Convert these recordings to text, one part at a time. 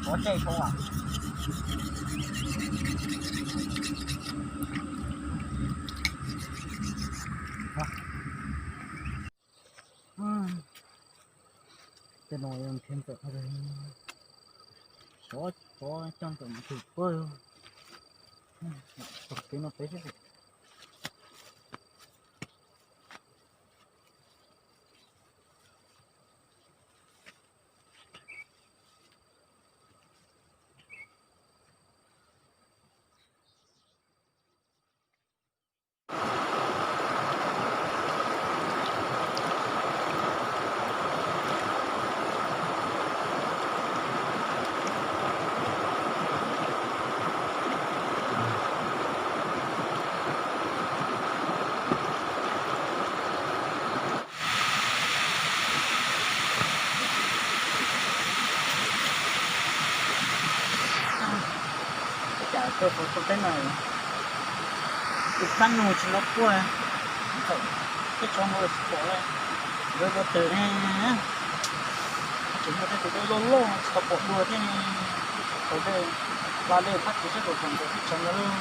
Qhov tej tshauv. Tej no nrhiav ntawm, xyov xyov coj ntawm mus twg pab. Tom kev no peb xwb. Cas koj puas tau teb na, tus phab nus tsis los quaj, thaum teb tso mus tsis pom li, yuav ua twg ne? Tseem muaj tej tus dej loj loj tsis tau pom dua thiab ne. Tau dej, hla dej phab tsuv saib puas pom ntawm teb chaws ntawd lauj.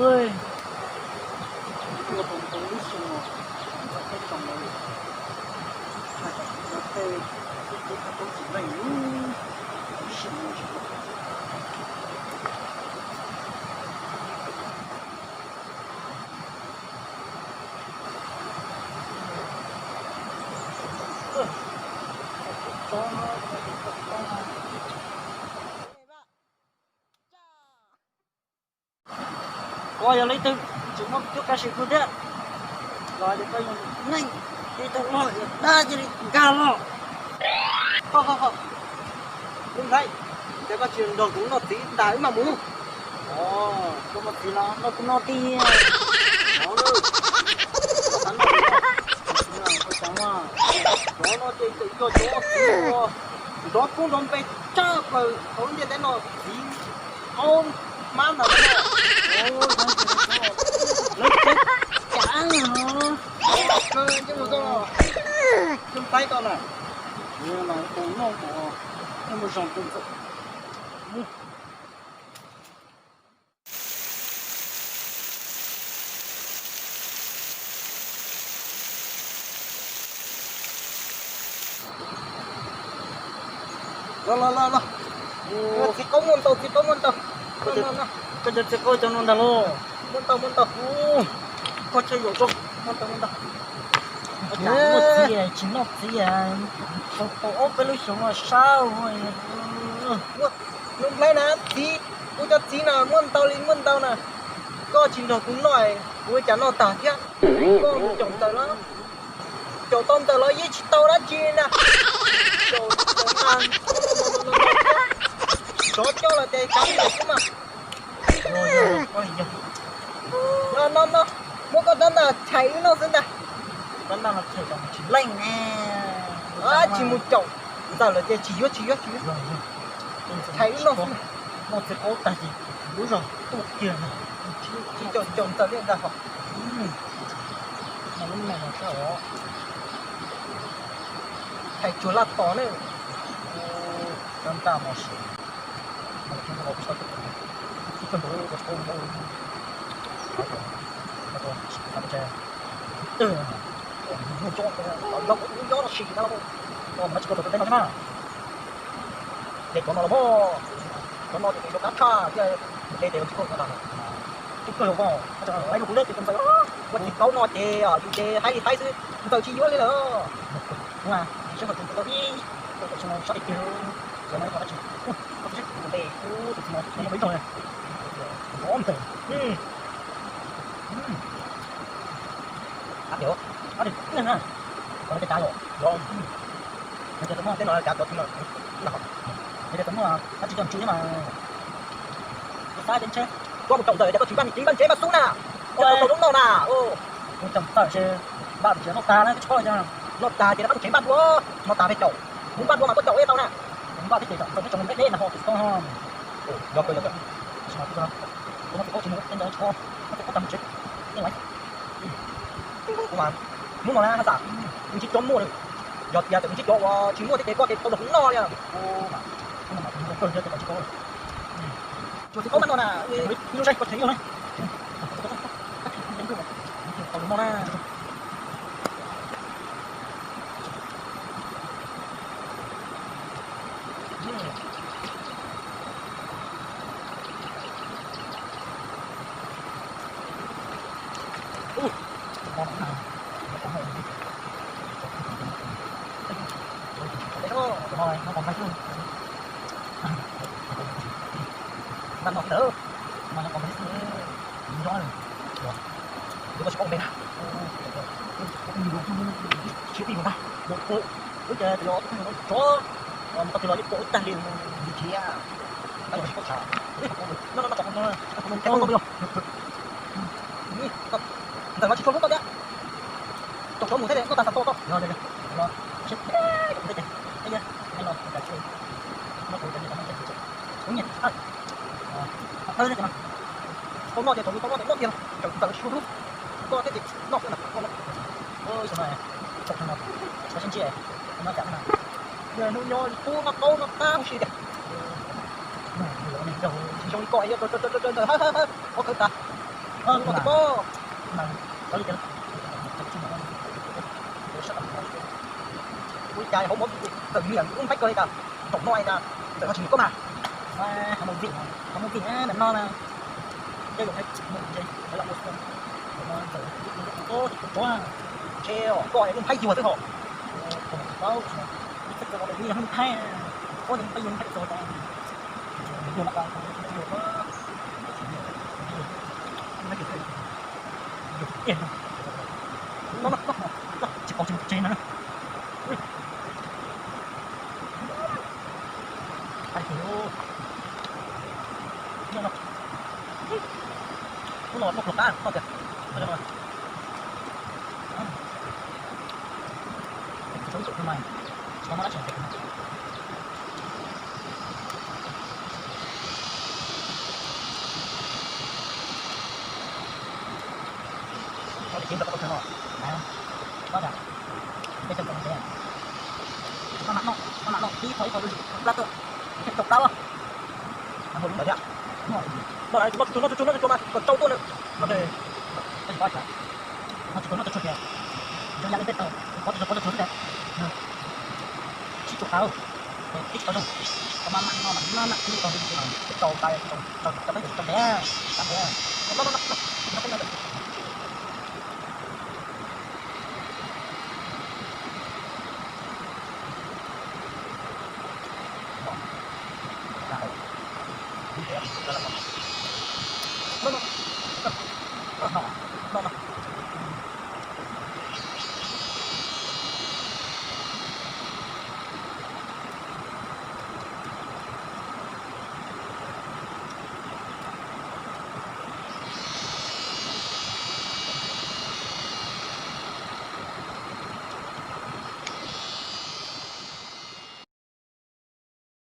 Ua tau ntau lub xyoo los tsis tau teb tau li, hais tias kuv cov tej, kuv cov tej tsis leej lub xyoo no tsis tau. Koj yog leej twg tseem muaj cuab kav sim kuv thiab los? Yog koj yog neeg, ib tug loj yog dab cia li nkag los. Ho ho ho, lub nplhaib, cas koj tsis nrog kuv noj txiv tas wb mam mus? Koj noj txiv los noj kuv noj tiag. Koj xav noj txiv, koj xav noj, cov no ces tseem yog cov txiv uas nrov koob nrov npe tshaj plaws hauv lub ntiaj teb no, txiv aub hmab ntawd. Lawv tseem cav no, kawg ncej mus txog lub nplhaib ko na, mas tus noj kom nej mus zog tus ntxawm. Los los los los. Txiv qaub muaj ntau, txiv qaub muaj ntau. Koj cov txiv qaub cov no ntag los? Muaj ntau muaj ntau. Koj tsaug zog, muaj ntau muaj ntau. Muaj txiv tsis noj txiv, tau tau ob peb lub xyoo no sab. Lub nplhaib na, txiv, kuv cov txiv na muaj ntau li muaj ntau na. Koj tsis nrog kuv noj, kuv ua cas noj tag thiab? Koj mus caum ntxawm los, caum tau ntxawm los yeej tsis tau dab tsi na. Caum ntxawm mas sov coj los ces kav ntxawm xwb mas. No no, muab koj rab ntaj chais wb noj xwb ntag. Rab ntaj no chais los tsis leej ne. Tsis mus caum ntxawm lawm ces tsis yuav tsis yuav tsis yuav. Chais wb noj xwb. Noj txiv qaub tag ces lub zog tuaj kiag no. Tsis caum caum ntxawm li ntag hos. Noj lub me no sab os. Chais tsuag laj tos ne. Rab ntaj no sim. Ces cov no los mas, cov no ces yuav kab tshaj thiab, ces tes tsis kauj no ntag. Tub kawg los, ua kuv leb ces tus ntxawm, ua txiv qaub no ces yus ces haib li haib xwb, ntxawm tsis yuav li lawm. Ua, seb ho tus ntxawm tau ib, tus ntxawm tsis no sab tes kiag, cov no ib qho dab tsi. Koj saib tus ntxawm, tus txiv no no yog peb zog na. Ntxawm. Ab tias, ab tias, ab tias, cov no cay tas yom. Yog tias tau muaj tej no kav cov txiv no, yog tias tau muaj dab tsi coj mus tsw thiab mas, kuv xav tias ntshe koj mus caum ntawm tias koj tsis npaj, tsis npaj ntsev npaj xub na, koj tau tau lub noj na. Kuv caum tawm ces npaj tsis noj tag na, koj tsis paub, noj tag ces rov qab mus tsev npaj dua, noj tag peb caum, kuv npaj dua mas koj caum ib tau na. Npaj thiab ces caum txog teb tsoom deb deb na ho tsis tau. Yog kawg, yog kawg. Kuv no tsis paub tsis mus tej ntawd tsis paub, no tsis paub tag mus tsev. Kuv mas hnub no na haj xam, ntsib cov muaj, yog tias txawm ntsib cov uas tsis muaj thiab ces koj ces tau los kuv noj li. Kuv mas, kuv no mas kuv zoo kawg thiab ces tsis paub. Tsuas txiv qaub maj no na, ib lub saib koj tseem ib lub na. Tau los noj na. Npaj no ntawd mas nyob qhov npaj xwb, nyob yuav koj tsis paub npe na. Siab pij mus ntag, mus ua wb ces yog ob tug tsov mus tau twg los yeej tua wb tag li mus yus thiab. Tab los tsis paub tham, no no no no no no no no. Ntawm no tsis tshua hlub koj thiab. Caum tsov mus thiab noj tas xav tau koj. Yog yog yog, siab pij mus thiab ces, no kuv cov niam tab noj ces kuv nyiam tsis thawj. Thawj thiab ces mas, tsis tau noj ces thaum yus tau noj ces noj tiag, txawm tsis tshua hlub koj thiab ces noj xwb na. Ib xyoo no, tsis tau sib ntsib, noj cas na. Hnub nyob pub noj qaub noj qab huv si tiag. Zoo li koj ntawd, ob khawv tas. Ua li cas hauv mov txawm niam lub npaib kawg li cas, zaum no li cas txawm no tsis niam koj mas. Qhov mus vim, qhov mus vim ntawm no na, nyob zoo mus ntshe lawv lam ua xwb. Zaum no txawm tsis tau tsov, ntshe koj lub npaib yuag xwb hos. Ib txoj kawg los ib yog hnub thaij, ua npaib yuag npaib txog tas. Yuag no tas, yuag, yuag tiag no, tsis pom tsis tseg no. Hnub no tuaj pluag qab no tiag. Tsis tau muaj dab tsi. Koj tiv tsis ntawm koj tau chaw no, pab tas, peb chaw tau ntev. Maj mam noj, maj mam noj, ib qho ib qho lub zim plab tuaj, thiaj tau plab os. Mas muaj lub ntawd thiab. Noj, noj tsuag tsuag, noj tsuag tsuag mas kom tsau tuaj na. Mas tej, tej pab tas, noj tsuag tsuag, noj tsuag tsuag tias, zoo yam li peb tau, pov tsuag tsuag, pov tsuag tsuag xwb tias. Sib tsuag tas, peb tsis tau zoo, koj maj mam noj mas maj mam ib qho lub zim no, thiaj tau plab, tau, tau peb tau ntev, tau ntev. Noj, noj, noj, noj, noj peb no.